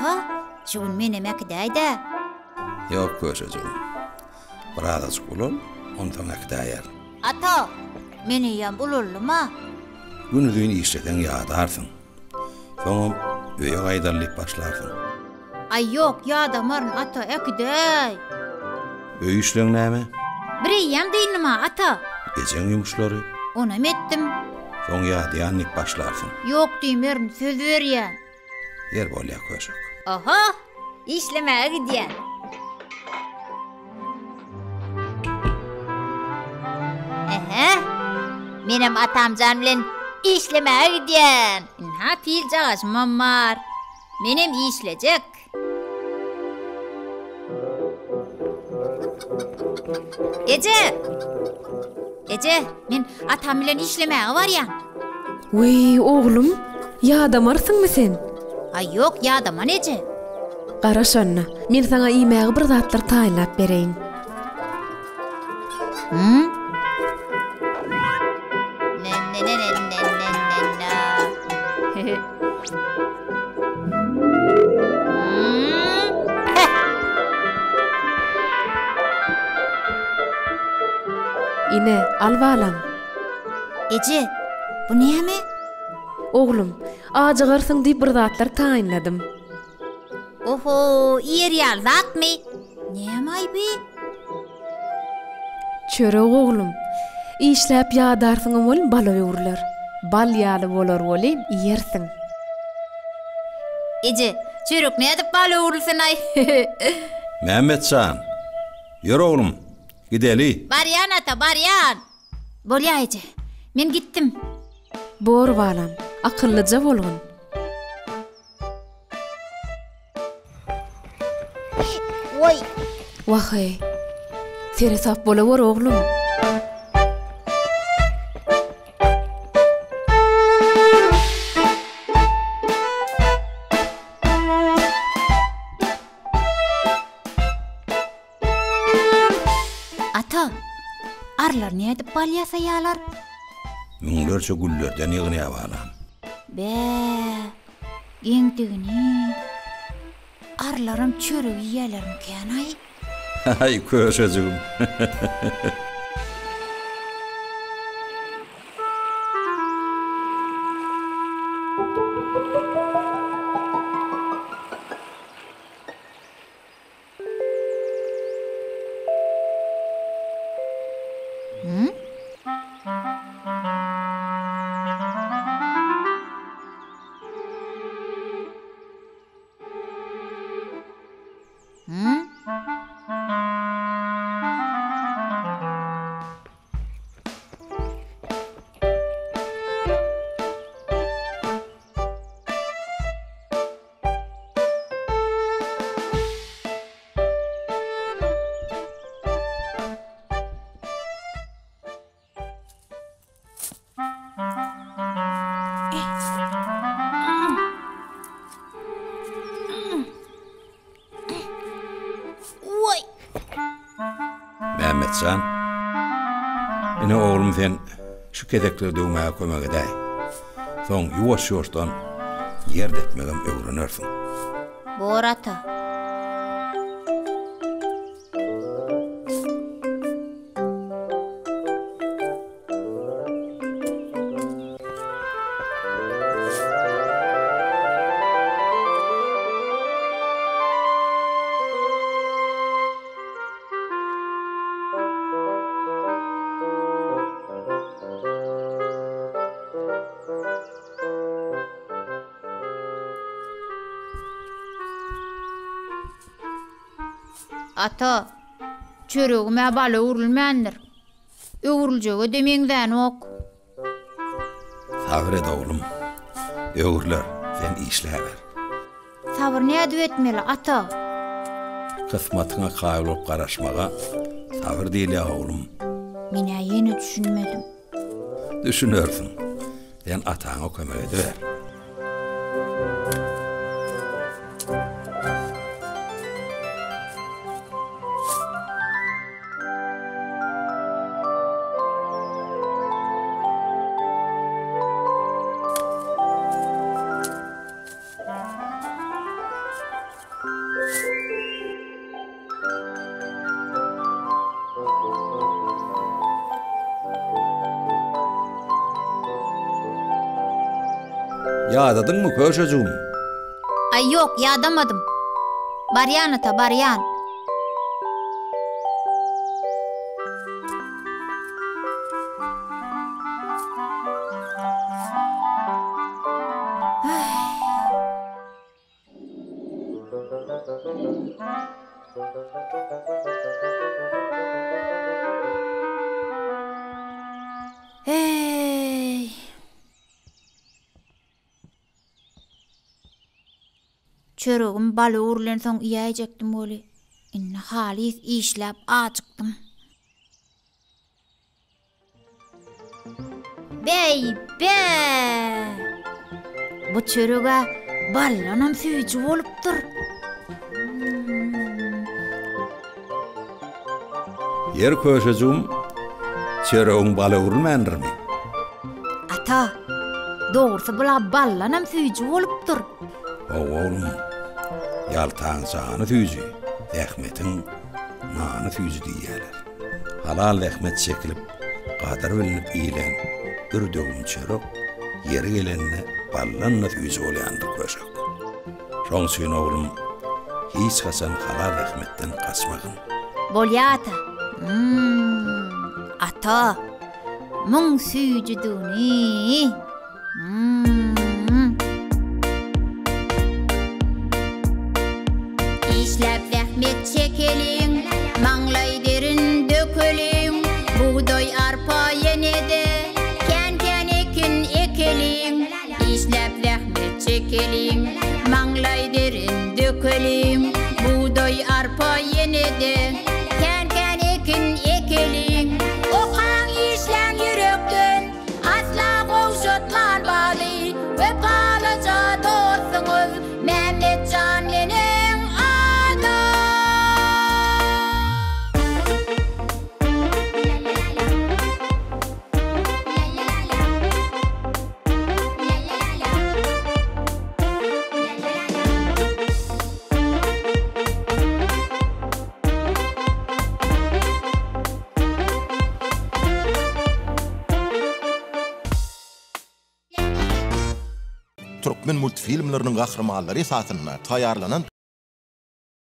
Ata, şu gün menem äkidäý-dä. Ýok, köşejigim. Birazajyk ulal, onsoň äkidäýerin. Ata, men eýýäm ulaldym-a. Günuzyn işleseň ýadarsyň. Soňam öýe gaýdaly diýip başlarsyň. Aý ýok, ýadamaryn, ata, äkidäý. Öý işleň näme? Bir eýýäm dyndym-a, ata. Ejeň ýumuşlary? Onam etdim. Soň ýadýan diýip başlarsyň. Ýok diýmerin, söz berýän. Ýer bolýa köşek. Oho, işlemäge gidýän. Ähä, menem atamjan bilen işlemäge gidýän. Ynha piljagaşymam bar. Menem işlejek. Eje! Eje, men atam bilen işlemäge barýan. Wiý, oglum, ýadamarsyňmy sen? Aý, ýok, ýadaman eje. Garaş onda, men saňa iýmäge bir zatlar taýynlap bereýin. Ine, al balam. Eje, bu näme? Oglum, ajygarsyň diýip bir zatlar taýynladym. Oho, iýer ýaly zatmy? Näme-aý bi? Çörek oglum. Işläp ýadarsyňam welin bala öwrüler. Bal ýaly bolar welin iýersiň. Eje, çörek nädip bala öwrülsin-aý? Mämmet jan, ýör oglum, gideli. Barýan ata, barýan. Bolýa eje, men gitdim. Bor balam, akyllyja bolgun. Oý! Wah-eý! Seresap bolawor, oglum! Ata, arlar nädip bal ýasaýarlar? Müňlerçe güllerden ýygnaýar balam. Bä, geňdigini. Arlaram çörek iýýärlermikän-aý? Aý, köşejigim. Mämmetjan, ine oglum sen şu kezekleri döwmäge kömek edäý. Soň ýuwaş-ýuwaşdan ýer depmegem öwrenersiň. Bor ata. Ata, çöregim-ä bala öwrülmändir. Öwrüljege-de meňzänok. Sabyr et, oglum. Öwrüler, sen işläber. Sabyr nädip etmeli, ata? Kysmatyňa kaýyl bolup garaşmaga sabyr diýilýär, oglum. Men-ä ýene düşünmedim. Düşünersiň. Sen ataňa kömek ediber. Ýadadyňmy, köşejigim? Aý, ýok, ýadamadym. Barýan ata, barýan. Eý! Çöregim bal öwrülensoň iýäýjekdim weli, indi halys işläp ajykdym. Beý-be! Bu çöreg-ä baldanam süýji bolupdyr. Ýer köşejigim, çöregiň bal öwrülmändirmi? Ata, dogrusy bul-a baldanam süýji bolupdyr. Hawa oglum, ýaltaň jany süýji, zähmetiň nany süýji diýýärler. Halal zähmet çekilip, gadyr bilnip iýlen bir döwüm çörek ýeri gelende baldan-da süýji bolýandyr köşek. Şoň üçin oglum, hiç haçan halal zähmetden gaçmagyn. Bolýa ata. Hum, ata, muň süýjüdigini. Işläp zähmet çekeliň, Maňlaý derin dökeliň, Bugdaý, arpa ýene-de, Kän-kän ekin ekeliň. Işläp zähmet çekeliň, Maňlaý derin dökeliň, Bugdaý, arpa ýene-de, Kän-kän ekin ekeliň. Okaň, işläň ýürekden, Asla gowşatman baly Wepalyja dostuňyz Mämmetjan meniň adym. Türkmen multfilmleriniň gahrymanlary esasynda taýýarlanan.